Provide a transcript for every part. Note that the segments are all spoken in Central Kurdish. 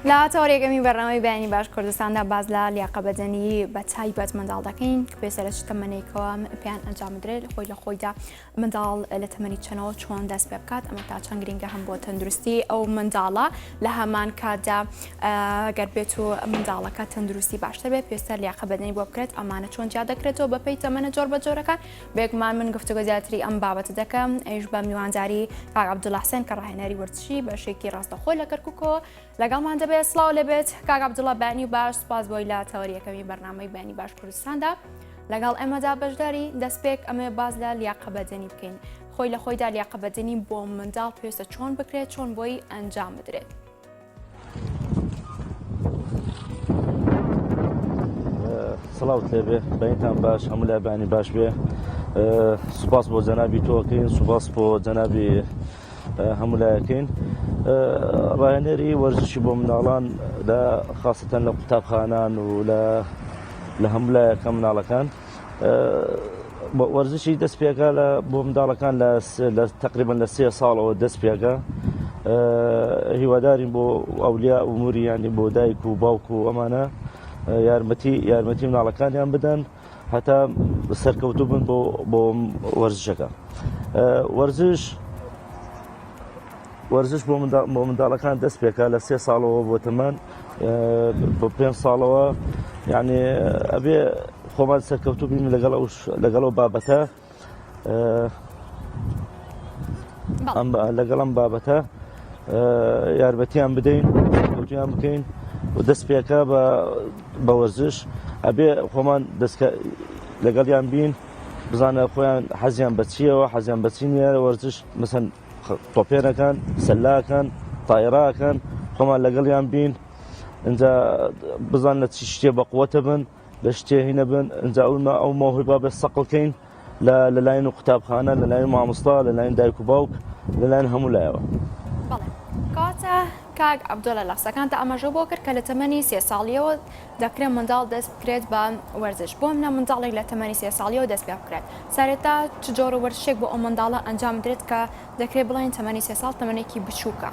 لە تەوەرێکەمی بەرنامەی بەیانی باش کوردستاندا باس لە لیاقە بەدەنی بە تایبەت منداڵ دەکەین کە پێویستە لە چ تەمەنێکەوە پێیان ئەنجام بدرێت خۆی لە خۆیدا منداڵ لە تەمەنی چەنەوە چۆن دەست پێ بکات ئەمە تا چەند گرنگە هەم بۆ تەندروستی ئەو منداڵە لە هەمان کاتدا گەر بێت و منداڵەکە تەندروستی باشتر بێت پێویستە لیاقە بەدەنی بۆ بکرێت ئەمانە چۆن جیا دەکرێتەوە بەپێی تەمەنە جۆر بە جۆرەکان بێگومان من گفتوگۆ زیاتری ئەم بابەتە دەکەم ئەویش بە میوانداری کاک عەبدوڵا حسێن کە ڕاهێنەری وەرزشی بەشێکی ڕاستەخۆ لە کەرکوکەوە لەگەڵمان دەبێت سڵاو لێبێت کاک عەبدوڵا بەیانی باش سپاس بۆی لە تەوەری یەکەمی بەرنامەی بەیانی باش کوردستاندا لەگەڵ ئێمەدا بەشداری دەستپێک ئەمێ باز لە لیاقە بەدەنی بکەین خۆی لە خۆیدا لیاقە بەدەنی بۆ منداڵ پێویستە چۆن بکرێت چۆن بۆی ئەنجام بدرێت. سڵاوت لێبێ بەینتان باش هەموو لای بانی باش بێ سوپاس بۆ جەنابی تۆکەین سوپاس بۆ جەنابی هەموو لایەکەین ڕاهێنەری وەرزشی بۆ منداڵان لە خاستەن لە قوتابخانان و لە لە هەموو لایەکە مناڵەکان وەرزشی دەست پێکا لە بۆ منداڵەکان لە تقریبا لە سێ ساڵەوە دەست پێکا هیوادارین بۆ ئەولیا ئوموری ینی بۆ دایک و باوک و ئەمانە یارمەتی یارمەتی مناڵەکانیان بدەن هەتا سەرکەوتوو بن بۆ بۆ وەرزشەکە وەرزش وەرزش بۆ بۆ منداڵەکان دەست پێکا لە سێ ساڵەوە بۆ تەمەن بۆ پێ ساڵەوە یعنی ئەبێ خۆمان سەرکەوتوو بین لەگەڵ ئەو لەگەڵ ئەو بابەتە لەگەڵ ئەم بابەتە یارمەتیان بدەین سەرکەوتویان بکەین و دەست پێکە بە بە وەرزش ئەبێ خۆمان دەستکە لەگەڵیان بین بزانە خۆیان حەزیان بە چیەوە حەزیان بە چی نییە وەرزش مەسەن تۆپێنەکان سەلاکان تایراکان خۆمان لەگەڵیان بین اینجا بزان لە چی شتێ بەقوەتە بن لە شتێ هینە بن اینجا ئەو ئەو مەوهبە بە سەقڵکەین لە لەلاین و قوتابخانە لەلاین مامۆستا لەلاین دایک و باوک لەلاین هەموو لایەوە. بەڵێ کەواتە کاک عەبدوڵا لە قسەکانتا ئاماژە بۆ کرد کە لە تەمەنی سێ ساڵیەوە دەکرێت منداڵ دەست بکرێت بە وەرزش بۆ منە منداڵێک لە تەمەنی سێ ساڵیەوە دەست پێ بکرێت سەرەتا چ جۆرە وەرزشێک بۆ ئەو منداڵە ئەنجام بدرێت کە دەکرێت بڵێین تەمەنی سێ ساڵ تەمەنێکی بچووکە؟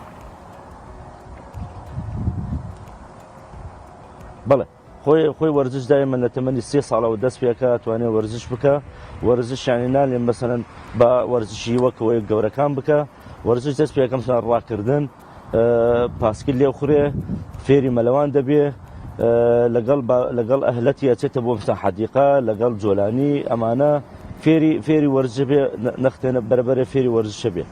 بەڵێ خۆی خۆی وەرزش دایمە لە تەمەنی سێ ساڵەوە دەست پێکا توانێ وەرزش بکە وەرزش یانی نالێم مەسەلەن بە وەرزشی وەکەوەی گەورەکان بکە وەرزش دەست پێکەم سەر ڕاکردن پاسکیل لێ خوڕێ فێری مەلەوان دەبێ لەگەڵ لەگەڵ ئەهلەتی ئەچێتە بۆ مثلا حەدیقە لەگەڵ جۆلانی ئەمانە فێری فێری وەرزش بێ نەختێنە بەرەبەرە فێری وەرزشە بێ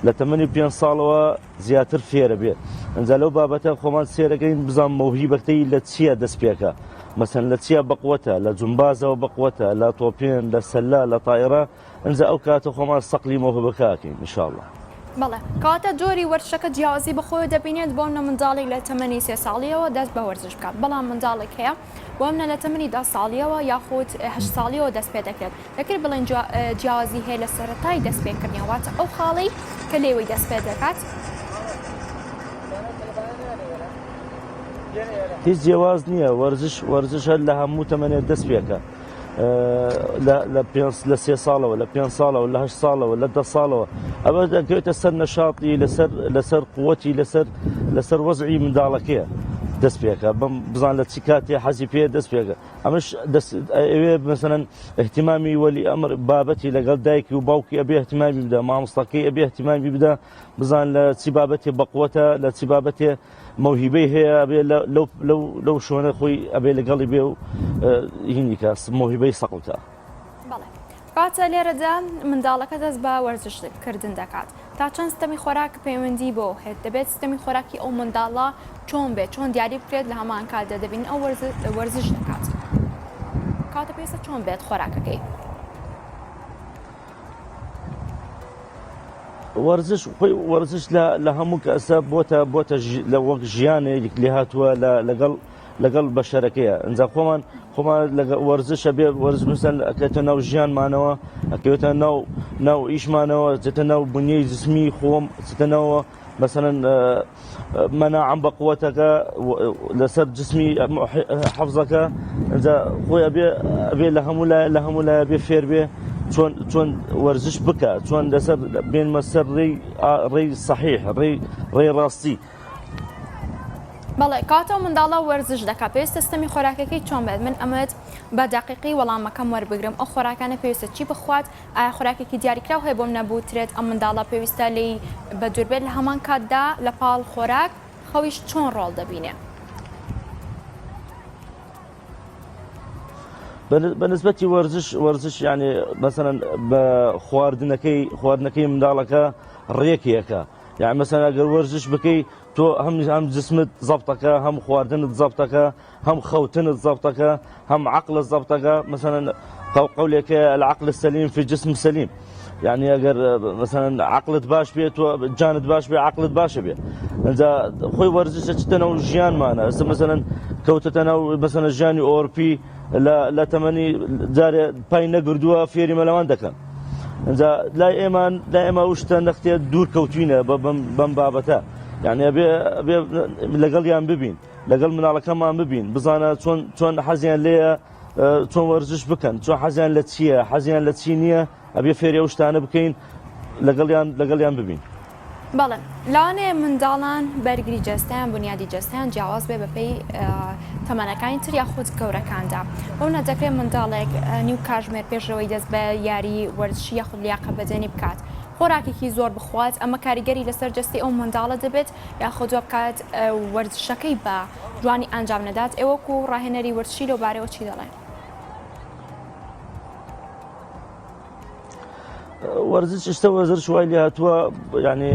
لە تەمەنی پێ ساڵەوە زیاتر فێرە بێ ئەجا لەو بابەتە خۆمان سێرەکەین بزان مەوهیبەکەی لە چییە دەست پێکە مەسەن لە چییە بەقوەتە لە جومبازەوە بەقوەتە لە تۆپێن لە سەلا لە تایرە ئەجا ئەو کاتە خۆمان سەقلی مەوهبەکەکەین ان شاء الله. بەڵێ کەواتە جۆری وەرزشەکە جیاوازی بەخۆیەوە دەبینێت بۆ منە منداڵێک لە تەمەنی سێ ساڵیەوە دەست بە وەرزش بکات بەڵام منداڵێک هەیە بۆ منە لە تەمەنی دە ساڵیەوە یاخود هەشت ساڵیەوە دەست پێ دەکرێت دەکرێت بڵێن جیاوازی هەیە لە سەرەتای دەست پێکردنی واتە ئەو خاڵەی کە لێوەی دەست پێ دەکات؟ هیچ جیاواز نییە وەرزش وەرزش هەر لە هەموو تەمەنێ دەست پێکە لە پێ لە سێ ساڵەوە لە پێ ساڵەوە لە هەشت ساڵەوە لە دە ساڵەوە ئەوە دەکەوێتە سەر نەشاتی لەسەر لەسەر قوتی لەسەر لەسەر وەزعی منداڵەکەیە دەست پێکە بەم بزان لە چی کاتێ حەزی پێ دەست پێکە ئەمەش ئەوێ مەسەلەن اهتمامی وەلی ئەمر بابەتی لەگەڵ دایکی و باوکی ئەبێ اهتمامی بدە مامۆستاکەی ئەبێ اهتمامی بدە بزان لە چی بابەتێ بەقوەتە لە چی بابەتێ مەوهیبەی هەیە ئەبێ لەو لەو لەو شوێنە خۆی ئەبێ لەگەڵی بێ و هینیکە مەوهیبەی سەقڵکە. بەڵێ کەواتە لێرەدا منداڵەکە دەست بە وەرزش کردن دەکات تا چەند ستەمی خۆراک پەیوەندی بۆ هەیە دەبێت ستەمی خۆراکی ئەو منداڵە چۆن بێت چۆن دیاری بکرێت لە هەمان کاتدا دەبین ئەو وەرزش دەکات کاتە پێویستە چۆن بێت خۆراکەکەی. وەرزش خۆی وەرزش لە هەموو کەسە بۆتە بۆتە لە وەک ژیانێک لێهاتووە لەگەڵ لەگەڵ بەشەرەکەیە ئینجا خۆمان خۆمان لەگە وەرزشە بێ وەرز مثلەن ئەکەێتە ناو ژیانمانەوە ئەکەوێتە ناو ناو ئیشمانەوە چێتە ناو بنیەی جسمی خۆم چێتە ناوە مثلەن مەناعەم بە قوەتەکە لەسەر جسمی حەفزەکە ئینجا خۆی ئەبێ ئەبێ لە هەموو لای لە هەموو لایە بێ فێر بێ چۆن چۆن وەرزش بکە چۆن لەسەر بێنمە سەر ڕێی ڕێی سەحیح ڕێی ڕێی ڕاستی. بەڵێ کەواتە ئەو منداڵە وەرزش دەکات پێویستە ستەمی خۆراکەکەی چۆن بێت من ئەمەوێت بە دەقیقی وەڵامەکەم وەربگرم ئەو خۆراکانە پێویستە چی بخوات ئایا خۆراکێکی دیاریکراو هەیە بۆم نەبوترێت ئەم منداڵە پێویستە لێی بەدوور بێت لە هەمان کاتدا لە پاڵ خۆراک خەویش چۆن ڕۆڵ دەبینێ؟ بە نسبەتی وەرزش وەرزش یعنی مەسەلەن بە خواردنەکەی خواردنەکەی منداڵەکە ڕێکیەکە یعنی مەسەلەن ئەگەر وەرزش بکەی تۆ هەم هەم جسمت زەبتەکە هەم خواردنت زەبتەکە هەم خەوتنت زەبتەکە هەم عقلت زەبتەکە مەسەلەن قولێکە العقل السليم في جسم سليم یعنی ئەگەر مەسەلەن عقلت باش بێت و جانت باش بێ عقلت باشە بێ ئەجا خۆی وەرزشە چتە ناو ژیانمانە ئەسە مەسەلەن کەوتەتە ناو مەسەلەن ژیانی ئۆرپی لە تەمەنی جارێ پای نەگردووە فێری مەلەوان دەکەن ئەجا لای ئێمان لای ئێمە شتە نەختێ دوور کەوتوینە بەم بابەتە یعنی ئەبێ ئەبێ لەگەڵیان ببین لەگەڵ مناڵەکەمان ببین بزانە چۆن چۆن حەزیان لێیە چۆن وەرزش بکەن چۆن حەزیان لە چییە حەزیان لە چی نییە ئەبێ فێری ئەو شتانە بکەین لەگەڵیان لەگەڵیان ببین. بەڵێ لەوانەیە منداڵان بەرگری جەستەیان بونیادی جەستەیان جیاواز بێ بەپێی تەمەنەکانی تر یاخود گەورەکاندا بەونە دەکرێت منداڵێک نیو کاژمێر پێشەوەی دەست بە یاری وەرزشی یاخود لیاقە بەدەنی بکات خۆراکێکی زۆر بخوات ئەمە کاریگەری لەسەر جەستەی ئەو منداڵە دەبێت یاخود وا بکات وەرزشەکەی بە جوانی ئەنجام نەدات ئێوە وەکو ڕاهێنەری وەرزشی لەو بارەوە چی دەڵێن؟ وەرزش ئێستا وەرزش وای لێ هاتووە یعنی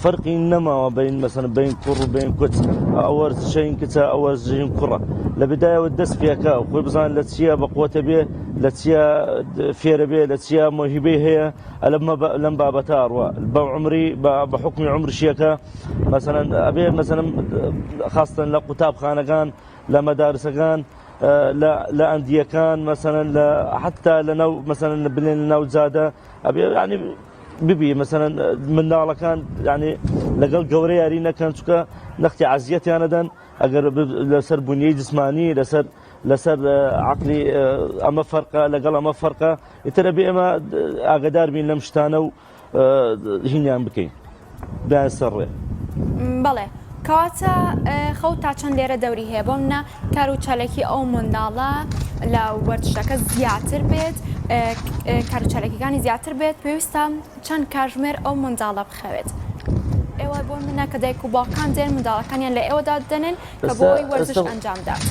فەرقی نەماوە بین مەسەن بین کوڕ و بین کچ ئەو وەرزشەین کچە ئەو وەرزشین کوڕە لە بدایەوە دەست پێکە خۆی بزان لە چییە بە قوتە بێ لە چییە فێرە بێ لە چییە مۆهیبەی هەیە لەم بابەتە ئەڕوا بە عمری بە حکمی عمرشیەکە مەسەلەن ئەبێ مەسەلەن خاستن لە قوتابخانەکان لە مەدارسەکان لە ئەندیەکان مەسەلەن لە حتا لە ناو مەسەلەن لە بلێن لە ناو جادە ئەبێ ینی ببی مەسەلەن منداڵەکان ینی لەگەڵ گەورە یاری نەکەن چکە نەختی عزیەتیانەدەن ئەگەر لەسەر بنیەی جسمانی لەسەر لەسەر عقلی ئەمە فەرقە لەگەڵ ئەمە فەرقە ئیترە بێ ئێمە ئاگدار بین لەم شتانە و هینیان بکەین بیان سەر ڕێ. بەڵێ کەواتە خەو تا چەند لێرە دەوری هەیە بۆ منە کار و چالاکی ئەو منداڵە لە وەرزشەکە زیاتر بێت کار و چالاکیەکانی زیاتر بێت پێویستە چەند کاژمێر ئەو منداڵە بخەوێت ئێوە بۆ منە کە دایک و باوکان دێن منداڵەکانیان لە ئێوەدا دەنێن کە بۆی وەرزش ئەنجام دات.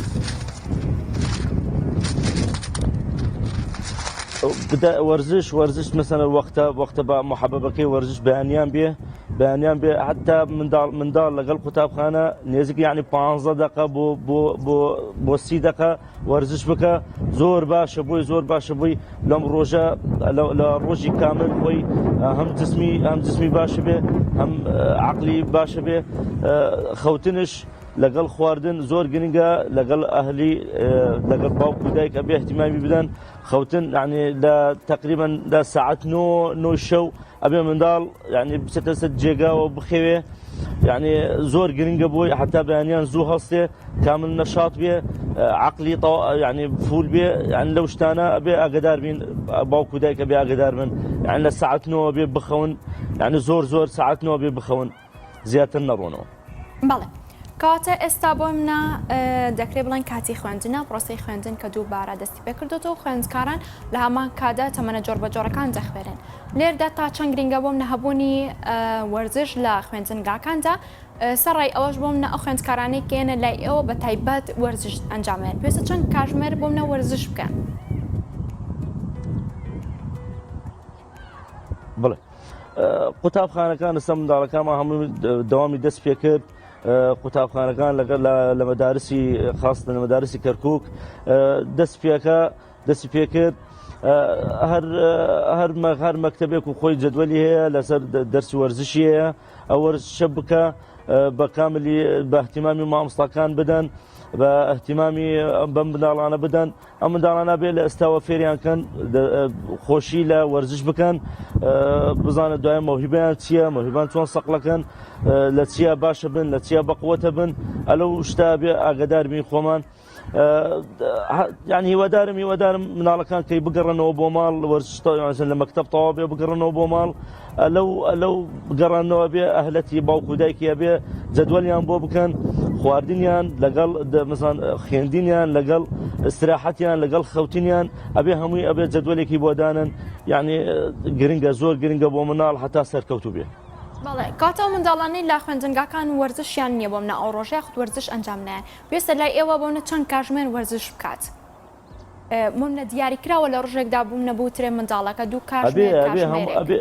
وەرزش وەرزش مەسەلەن وەختە وەختە بە محەبەبەکەی وەرزش بەیانیان بێ بەیانیان بێ حتا منداڵ منداڵ لەگەڵ قوتابخانە نێزیک یعنی 15 دقە بۆ بۆ بۆ بۆ سی دقە وەرزش بکە زۆر باشە بۆی زۆر باشە بۆی لەم ڕۆژە لە ڕۆژی کامل خۆی هەم جسمی هەم جسمی باشە بێ هەم عقلی باشە بێ خەوتنش لەگەڵ خواردن زۆر گرنگە لەگەڵ ئەهلی لەگەڵ باوک و دایک ئەبێ اهتمامی بدەن خەوتن یعنی لە تقریبا لە ساعت نۆ نۆ شەو ئەبێ منداڵ یعنی بچێتە سەر جێگاوە بخەوێ یعنی زۆر گرنگە بۆی حتا بەیانیان زوو هەڵسێ کامل نەشات بێ عقلی یعنی فول بێ یعنی لەو شتانە ئەبێ ئاگدار بین باوک و دایکە بێ ئاگدار بن یعنی لە ساعت نۆ بێ بخەون یعنی زۆر زۆر ساعت نۆ بێ بخەون زیاتر نەڕۆنەوە. بەڵێ کەواتە ئێستا بۆ منە دەکرێ بڵێن کاتی خوێندنە پرۆسەی خوێندن کە دووبارە دەستی پێکردوەوە خوێندکاران لە هەمان کادا تەمەنە جۆر بە جۆرەکان دەخوێنن لێردا تا چەند گرنگە بۆم نە هەبوونی وەرزش لە خوێندنگاکاندا سەرڕای ئەوەش بۆم نە ئەو خوێندکارانەی کێنە لای ئێوە بە تایبەت وەرزش ئەنجامێن پێویستە چەند کاژمێر بۆم نە وەرزش بکەن. بڵێ قوتابخانەکان لەسەر منداڵەکانمان هەموو دەوامی دەست پێکرد قوتابخانەکان لەگەڵ لە مەدارسی خاص لە مەدارسی کەرکک دەست پێکە دەستی پێکرد هەر هەر هەر مەکتەبێک و خۆی جدولی هەیە لەسەر دەرسی وەرزشی هەیە ئەو وەرزشە بکە بە کاملی بە اهتمامی مامۆستاکان بدەن بە اهتمامی بەم منداڵانە بدەن ئەم منداڵانە بێ لە ئێستاوە فێریان کەن خۆشی لە وەرزش بکەن بزانە دوای مەوهیبیان چییە مەوهیبان چۆن سەقلەکەن لە چیا باشە بن لە چیا بەقوەتە بن ئەلە شتا بێ ئاگدار بین خۆمان یعنی هیوادارم هیوادارم مناڵەکان کەی بگەڕنەوە بۆ ماڵ وەرزش لە مەکتب تەوا بێ بگەڕنەوە بۆ ماڵ لەو لەو گەڕانەوە بێ ئەهلەتی باوک و دایکی ئەبێ جەدوەلیان بۆ بکەن. خواردنیان لەگەڵ مەسەلەن خوێندنیان لەگەڵ ئیستراحەتیان لەگەڵ خەوتنیان ئەبێ هەمووی ئەبێ جەدوەلێکی بۆ دانن یعنی گرنگە زۆر گرنگە بۆ مناڵ هەتا سەرکەوتوو بێ. بەڵێ کاتە ئەو منداڵانەی لە خوێندنگاکان وەرزشیان نییە بۆ منە ئەو ڕۆژە یاخود وەرزش ئەنجام نایەن پێویستە لای ئێوە بۆ منە چەند کاژمێر وەرزش بکات بۆ منە دیاری کراوە لە ڕۆژێکدا بوو منە بوترێ منداڵەکە دوو ئەبێ کاژمێر ئەبێ هەموو کاژمێرێک ئەبێ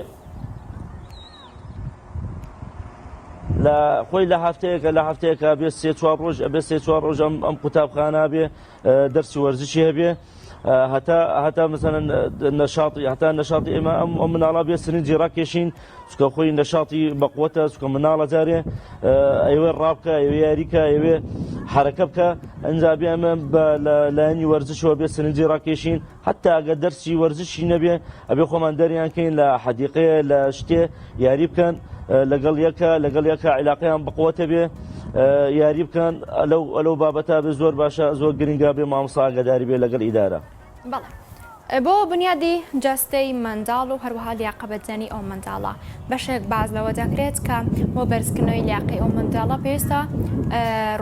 لە خۆی لە هەفتەیەکە لە هەفتەیەکە بێ سێ چوار ڕۆژ ئەبێ سێ چوار ڕۆژ ئەم ئەم قوتابخانە بێ دەرسی وەرزشی هەبێ هەتا هەتا مثلەن نەشاطی هەتا نەشاطی ئێمە ئەم ئەم مناڵە بێ سرنجی ڕاکێشین چکە خۆی نەشاطی بەقوەتە چکە مناڵە جارێ ئەیوێ ڕابکە ئەیوێ یاریکە ئەیوێ حرەکە بکە ئەنجا بێ ئەمە بە لە لایەنی وەرزشەوە بێ سرنجی ڕاکێشین حتا ئەگەر دەرسی وەرزشی نەبێ ئەبێ خۆمان دەریان کەین لە حەدیقەیە لە شتێ یاری بکەن لەگەڵ یەکە لەگەڵ یەکە عیلاقەیان بقوەتە بێ یاری بکەن لەو ئەلەو بابەتە بێ زۆر باشە زۆر گرنگە بێ مامۆستا ئاگاداری بێ لەگەڵ ئیدارە. بەڵێ بۆ بنیادی جەستەی منداڵ و هەروەها لیاقە بەدەنی ئەو منداڵە بەشێک باس لەوە دەکرێت کە بۆ بەرزکردنەوەی لیاقەی ئەو منداڵە پێویستە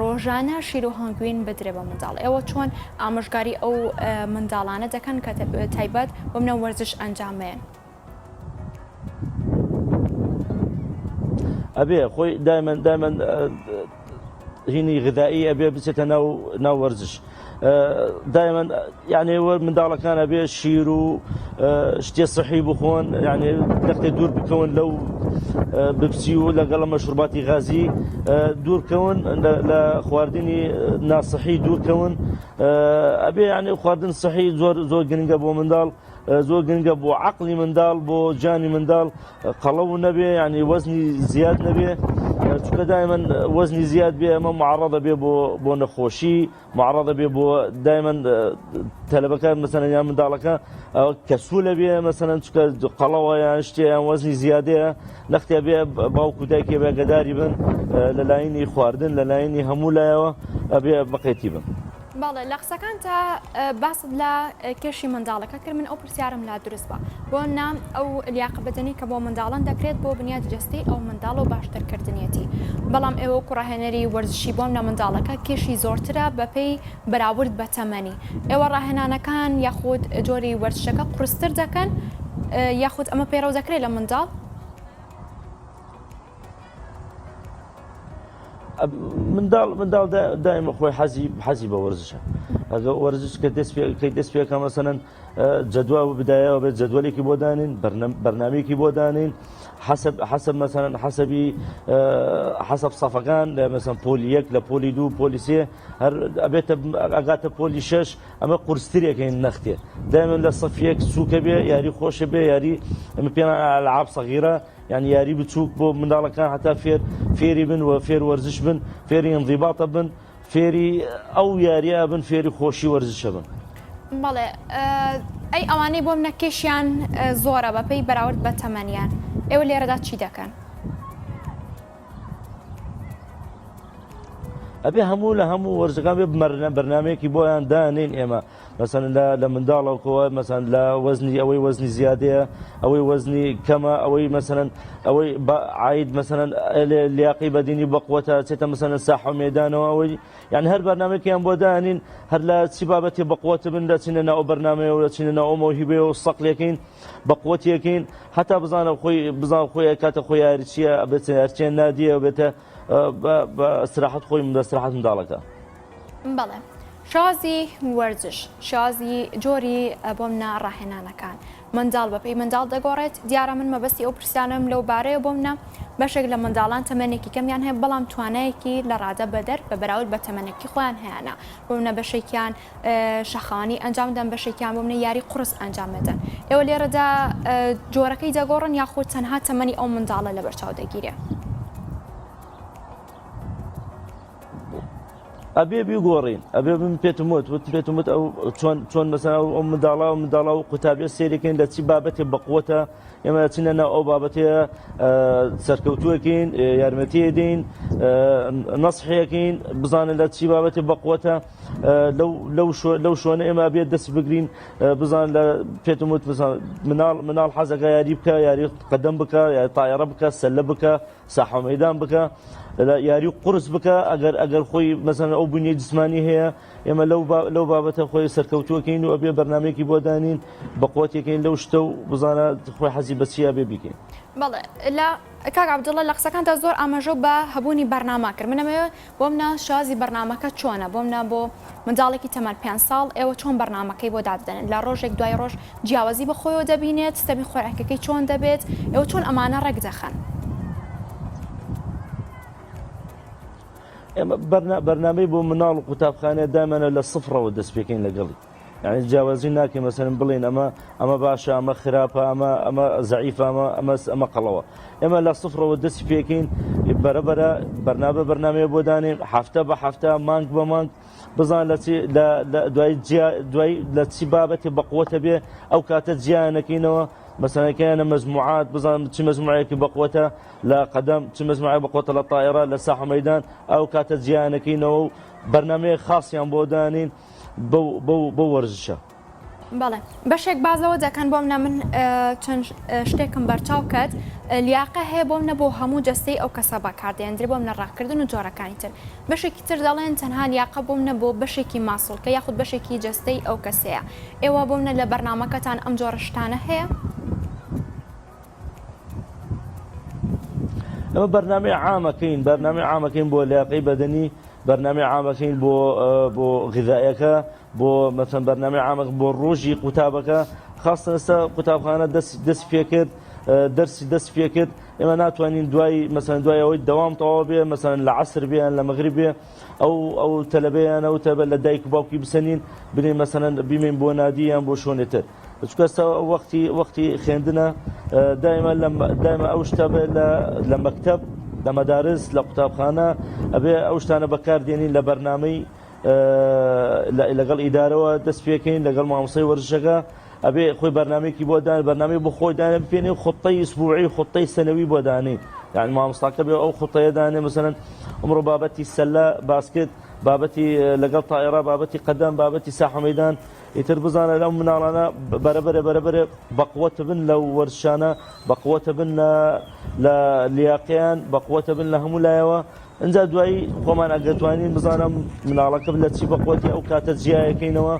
ڕۆژانە شیر و هەنگوین بدرێ بە منداڵ ئێوە چۆن ئامۆژگاری ئەو منداڵانە دەکەن کە تایبەت بۆ منە وەرزش ئەنجام بەیەن؟ ئەبێ خۆی دایمەن دایمەن هینی غذایی ئەبێ بچێتە ناو ناو وەرزش دایمەن یعنی وەر منداڵەکان ئەبێ شیر و شتێ سەحی بخۆن یعنی دەختێ دوور بکەون لەو بپسی و لەگەڵ مەشروباتی غازی دوورکەون لە خواردنی ناسەحی دوورکەون ئەبێ یعنی خواردن سەحی زۆر زۆر گرنگە بۆ منداڵ زۆر گرنگە بۆ عەقڵی منداڵ بۆ جانی منداڵ قەڵەو نەبێ یعنی وەزنی زیاد نەبێ چونکە دایمەن وەزنی زیاد بێ ئەمە معڕەضە بێ بۆ بۆ نەخۆشی معڕەضە بێ بۆ دایمەن تەلەبەکە مەسەلەن یان منداڵەکە کەسوولە بێ مەسەلەن چونکە قەڵەوە یان شتێ یان وەزنی زیادەیە نەختێ بێ باوک و دایکێ بێگەداری بن لە لاینی خواردن لە لاینی هەموو لایەوە ئەبێ مقێتی بن. بەڵێ لە قسەکانتا باست لە کێشی منداڵەکە کرد من ئەو پرسیارم لا دروست بە بۆ نا ئەو لیاقە بەدەنی کە بۆ منداڵان دەکرێت بۆ بنیات جەستەی ئەو منداڵ و باشترکردنیەتی بەڵام ئێوە وەکو ڕاهێنەری وەرزشی بۆم لە منداڵەکە کێشی زۆرترە بەپێی بەراورد بە تەمەنی ئێوە ڕاهێنانەکان یاخود جۆری وەرزشەکە قورستر دەکەن یاخود ئەمە پەیڕەو دەکرێت لە منداڵ؟ منداڵ منداڵ دایمە خۆی حەزی حەزی بە وەرزشە ئەگە وەرزش کە دەست پێ دەست پێکە مەسەلەن جەدوا و بدایەوە بێت جەدوەلێکی بۆ دانین بەرنمەیەکی بۆ دانین حەسب حەسب مەسەلەن حەسەبی حەسب سەفەکان لە مەسەن پۆلی یەک لە پۆلی دوو پۆلی سێ هەر ئەبێتە ئەگاتە پۆلی شەش ئەمە قورسترێکەین نەختێ دایمە لە سەفیەک سووکە بێ یاری خۆشە بێ یاری ئەمە پێیان ئەلعاب سەغیرە یانی یاری بچووک بۆ منداڵەکان هەتا فێر فێری بن و فێر وەرزش بن فێری انضباطە بن فێری ئەو یاریە بن فێری خۆشی وەرزشە بن. بەڵێ ئەی ئەوانەی بۆم نەکێشیان زۆرە بەپێی بەراورد بە تەمەنیان ئێوە لێرەدا چی دەکەن؟ ئەبێ هەموو لە هەموو وەرزەکان بێ بەرنامەیەکی بۆیان دانین ئێمە مەسەن لە لە منداڵەوە مەسەن لە وەزنی ئەوەی وەزنی زیادەیە ئەوەی وەزنی کەمە ئەوەی مەسەن ئەوەی عید مەسەن لیاقی بەدینی بەقوەتە چێتە مەسەن ساحە و مێدانەوە ئەوەی یان هەر بەرنامەیەکیان بۆ دانین هەر لە چی بابەتی بەقوەت بن دەچینە ناو بەرنامەیەوە دەچینە ناو مەوهیبەیەوە سەقلەکەین بەقوەتیەکەین هەتا بزانە خۆی بزان خۆی کاتە خۆی یاریچیە بێتە یاریچیە نادیە بێتە بە ئیسراحەت خۆی بە ئیسراحەت منداڵەکە. بەڵێ شێوازی وەرزش شێوازی جۆری بۆمنە ڕاهێنانەکان منداڵ بەپێی منداڵ دەگۆڕێت دیارە من مەبەستی ئەو پرسیارەم لەو بارەیە بۆمنە بەشێک لە منداڵان تەمەنێکی کەمیان هەیە بەڵام توانایەکی لە ڕادە بەدەر بە بەراورد بە تەمەنێکی خۆیان هەیانە بۆمنە بەشێکیان شەخانی ئەنجام دەن بەشێکیان بۆ منە یاری قورس ئەنجام دەدەن ئێوە لێرەدا جۆرەکەی دەگۆڕن یاخود تەنها تەمەنی ئەو منداڵە لەبەرچاو دەگیرێ؟ ئەبێ بیگۆڕین ئەبێ من پێتم وت وت پێتم وت ئەو چۆن چۆن مەسەلەن ئەو منداڵە و منداڵە و قوتابیە سێریکەین لە چی بابەتێ بەقوەتە ئێمە چینە ناو ئەو بابەتەیە سەرکەوتووەکەین یارمەتیە دەین نەسحەکەین بزانن لە چی بابەتێ بەقوەتە لەو شوێنە ئێمە بێت دەست بگرین بزان لە پێتم وت مناڵ مناڵ حەزەکە یاری بکە یاری قەدەم بکە یاری تایەڕە بکە سەلە بکە ساحە مەدان بکە. لە یاری قورس بکە ئەگەر ئەگەر خۆی مەسەن ئەو بنیەی جسمانی هەیە ئێمە لەو لەو بابەتە خۆی سەرکەوتووەکەین و ئەبێ بەرنمەیەکی بۆ دانین بە قوتێکین لەو شتە و بزانە خۆی حەزی بە چیا بێ بیکەین. بەڵێ لە کاک عەبدوڵڵا لە قسەکانتا زۆر ئاماژەو بە هەبوونی بەرنامە کرد من ئەمەوێ بۆم نا شازی بەرنامەکە چۆنە بۆم نا بۆ منداڵێکی تەمەن پێنج ساڵ ئێوە چۆن بەرنامەکەی بۆ دادەنێن لە ڕۆژێک دوای ڕۆژ جیاوازی بە خۆیەوە دەبینێت ستەمی خۆراکەکەی چۆن دەبێت ئێوە چۆن ئەمانە ڕێک دەخەن؟ ئێمە بەرنامەی بۆ مناڵ و قوتابخانە دامانە لە سفرەوە دەست پێکەین لەگەڵی یعنی جیاوازی ناکەین مەسەلەن بڵێن ئەمە ئەمە باشە ئەمە خراپە ئەمە ئەمە زەعیفە ئەمە ئەمە ئەمە قەڵەوە ئێمە لە سفرەوە دەستی پێکەین بەرەبەرە بەرنامە بەرنامەیە بۆ دانێن هەفتە بە هەفتە مانگ بە مانگ بزان لە چی لە دوای دوای لە چی بابەتی بەقوەتە بێ ئەو کاتە جیانەکەینەوە مەسەنەکەیانە مەجموعات بزان چی مەجموعەیەکی بەقوەتە لە قەدەم چ مەجموعەیە بەقوەتە لە تائیرە لە ساحە مەیدان ئەو کاتە جیانەکەینەوە و بەرنامەیە خاصیان بۆ دانین بەو بەو بەو وەرزشە. بەڵێ بەشێک باس لەوە دەکەن بۆم نە من چەند شتێکم بەرچاو کەت لیاقە هەیە بۆم نە بۆ هەموو جەستەی ئەو کەسە بەکاردێندرێ بۆم نە ڕاکردن و جۆرەکانی تر بەشێکی تر دەڵێن تەنها لیاقە بۆم نە بۆ بەشێکی ماسوڵکە یاخود بەشێکی جەستەی ئەو کەسەیە ئێوە بۆم نە لە بەرنامەکەتان ئەم جۆرە شتانە هەیە؟ ئەمە بەرنامەی عامەکەین بەرنامەی عامەکەین بۆ لیاقەی بەدەنی بەرنامەی عامەکەین بۆ بۆ غذایەکە بۆ مەسەن بەرنامەی عامەک بۆ ڕۆژی قوتابەکە خاستن ئێستا قوتابخانە دەست دەست پێکرد دەرسی دەست پێکرد ئێمە ناتوانین دوای مەسەن دوای ئەوەی دەوام تەواو بێ مەسەن لە عەسر بێ یان لە مەغریب بێ ئەو ئەو تەلەبەیان ئەو تەبە لە دایک و باوکی بسەنین بنێ مەسەن بیمین بۆ نادی یان بۆ شوێنێتر چونکە ئێستا وەختی وەختی خوێندنە دایمە لە دایمە ئەو شتە بێ لە لە مەکتەب لە مەدارس لە قوتابخانە ئەبێ ئەو شتانە بەکار دێنین لە بەرنامەی لەگەڵ ئیدارەوە دەست پێکەین لەگەڵ مامۆستای وەرزشەکە ئەبێ خۆی بەرنمەیەکی بۆ دان بەرنامەی بۆ خۆی دانێ بپێنێ خطەی ئسبوعی خطەی سەنەوی بۆ دانێ یعنی مامۆستاکە بێ ئەو خطەیە دانێ مثلا ئەمڕۆ بابەتی سەلە باس کرد بابەتی لەگەڵ تائیرا بابەتی قەدەم بابەتی ساحە مەیدان ئیتر بزانە لەو مناڵانە بەرەبەرە بەرەبەرە بەقوەتە بن لەو وەرزشانە بەقوەتە بن لە لە لیاقیان بەقوەتە بن لە هەموو لایەوە ئینجا دوایی خۆمان ئەگەر توانین بزانم مناڵەکەم لە چی بەقوەتی ئەو کاتە جیایەکەینەوە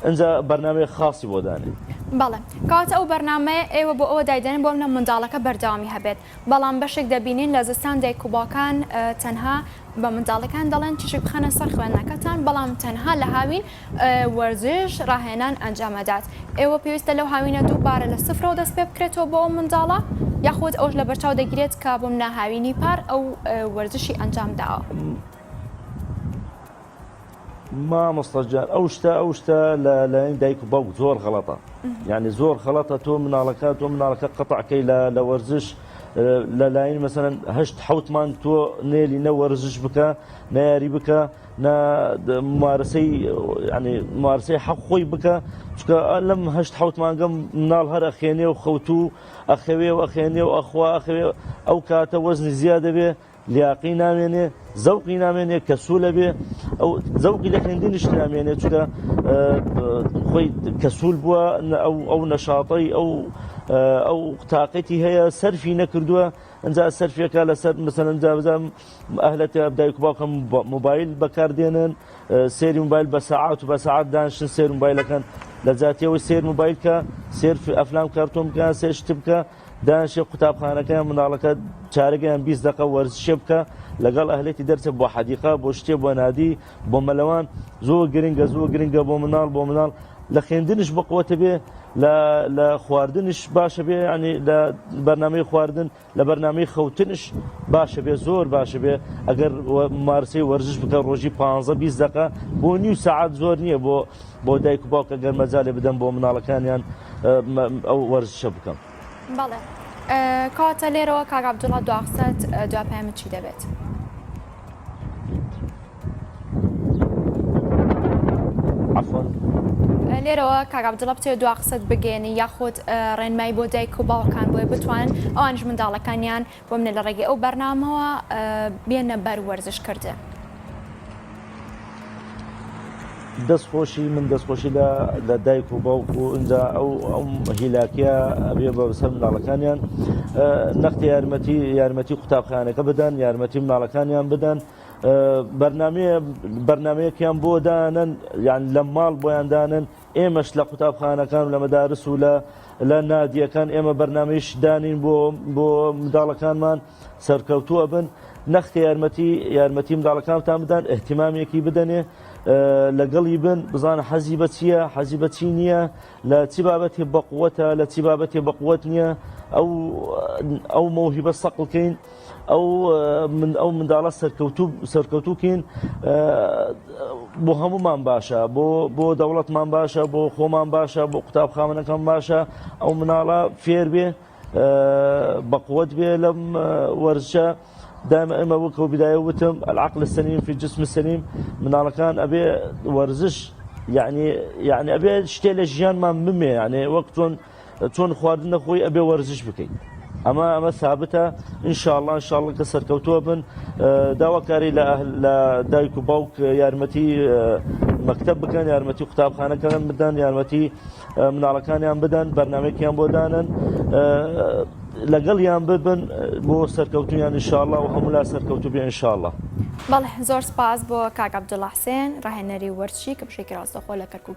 ئینجا بەرنامەی خاصی بۆ دانێ. بەڵێ کەواتە ئەو بەرنامەیە ئێوە بۆ ئەوە دایدەنێن بۆ منە منداڵەکە بەردەوامی هەبێت بەڵام بەشێک دەبینین لە زستان دایک و باوکان تەنها بە منداڵەکان دەڵێن تیشک بخەنە سەر خوێندنەکەتان بەڵام تەنها لە هاوین وەرزش ڕاهێنان ئەنجام ئەدات ئێوە پێویستە لەو هاوینە دووبارە لە سفرەوە دەست پێ بکرێتەوە بۆ ئەو منداڵە یاخود ئەوش لەبەرچاو دەگیرێت کە بۆ منە هاوینی پار ئەو وەرزشی ئەنجام داوە. مامۆستا گیان ئەو شتە ئەو شتە لە لایەن دایک و باوک زۆر غەڵەتە یعنی زۆر غەڵەتە تۆ مناڵەکە تۆ مناڵەکە قەتعکەی لە لە وەرزش لە لاین مەسەلەن هەشت حەوت مانگ تۆ نێلی نە وەرزش بکە نە یاری بکە نە ممارەسەی یعنی ممارەسەی حەق خۆی بکە چونکە لەم هەشت حەوت مانگەم مناڵ هەر ئەخێنێ و خەوتوو ئەخەوێ و ئەخێنێ و ئەخوا ئەخەوێ ئەو کاتە وەزنی زیاد دەبێ لیاقی نامێنێ زەوقی نامێنێ کەسوولە بێ ئەو زەوقی لە خوێندنیش نامێنێ چونکە خۆی کەسوول بووە ئەو ئەو نەشاطەی ئەو ئەو تاقەتی هەیە سەرفی نەکردووە ئەجا سەرفێکە لەسەر مثلەن جابزام ئەهلەتە دایک و باوکم مۆبایل بەکاردێنن سێری موبایل بە سەعات و بە سەعات دانیشتن سێر موبایلەکەن لە جاتیەوەی سێر موبایل کە سێر ئەفلام کارتۆن بکە سێر شت بکە دانیشێ قوتابخانەکەیان مناڵەکە چارەگەیان 20 دقە وەرزشێ بکە لەگەڵ ئەهلێتی دەرچە بۆ حەدیقە بۆ شتێ بۆ نادی بۆ مەلەوان زۆر گرنگە زۆر گرنگە بۆ مناڵ بۆ مناڵ لە خوێندنش بەقوەتە بێ لە لە خواردنش باشە بێ ینی لە بەرنامەی خواردن لە بەرنامەی خەوتنش باشە بێ زۆر باشە بێ ئەگەر ممارسەی وەرزش بکە ڕۆژی 15 20 دقە بۆ نیو سەعات زۆر نییە بۆ بۆ دایک و باوک ئەگەر مەجالێ بدەن بۆ مناڵەکانیان ئەو وەرزشە بکەم. بەڵێ کەواتە لێرەوە کاک عەبدوڵا دوا قسەت دوا پەیامت چی دەبێت؟ عەفوەن. لێرەوە کاک عەبدوڵا بتەوێت دوا قسەت بگەیەنی یاخود ڕێنمایی بۆ دایک و باوکان بۆیە بتوانن ئەوانیش منداڵەکانیان بۆ منە لە ڕێگەی ئەو بەرنامەوە بێنە بەر وەرزش کردن. دەست خۆشی من دەست خۆشی لە لە دایک و باوک و ئینجا ئەو ئەو هیلاکیە ئەبێ بە سەر مناڵەکانیان نەختێ یارمەتی یارمەتی قوتابخانەکە بدەن یارمەتی مناڵەکانیان بدەن بەرنامەیە بەرنمەیەکیان بۆ دانن یان لە ماڵ بۆیان دانن ئێمەش لە قوتابخانەکان و لە مەدارس و لە لە نادیەکان ئێمە بەرنمەیش دانین بۆ بۆ منداڵەکانمان سەرکەوتوو ئەبن نەختێ یارمەتی یارمەتی منداڵەکانتان بدەن ئیهتیمامێکی بدەنێ لەگەڵی بن بزانە حەزی بە چییە حەزی بە چی نییە لە چی بابەتێ بەقوەتە لە چی بابەتێ بەقوەت نییە ئەو ئەو مەوهیبە سەقڵکەین ئەو من ئەو منداڵە سەرکەوتوو سەرکەوتووکەین بۆ هەمومان باشە بۆ بۆ دەوڵەتمان باشە بۆ خۆمان باشە بۆ قوتابخانەکەم باشە ئەو مناڵە فێر بێ بەقوەت بێ لەم وەرزشە دائما ئێمە وەک ئەو بدایە وتم العقل السليم في الجسم السليم مناڵەکان ئەبێ وەرزش یعنی یعنی ئەبێ شتێ لە ژیانمان بمێ یعنی وەک چۆن چۆن خواردن نەخۆی ئەبێ وەرزش بکەیت ئەمە ئەمە ثابتە ئینشاءاللە ئینشاءاللە کە سەرکەوتووە بن داواکاری لە لە دایک و باوک یارمەتی مەکتەب بکەن یارمەتی قوتابخانەکان بدەن یارمەتی مناڵەکانیان بدەن بەرنامەیەکیان بۆ دانن لەگەڵیان ببن بۆ سەرکەوتویان انشاءاللە و هەموو لا سەرکەوتوو بێ انشاءاللە. بەڵێ زۆر سپاس بۆ کاک عەبدوڵا حسێن ڕاهێنەری وەرزشی کە بەشێکی ڕاستەوخۆ لە کەرکوک.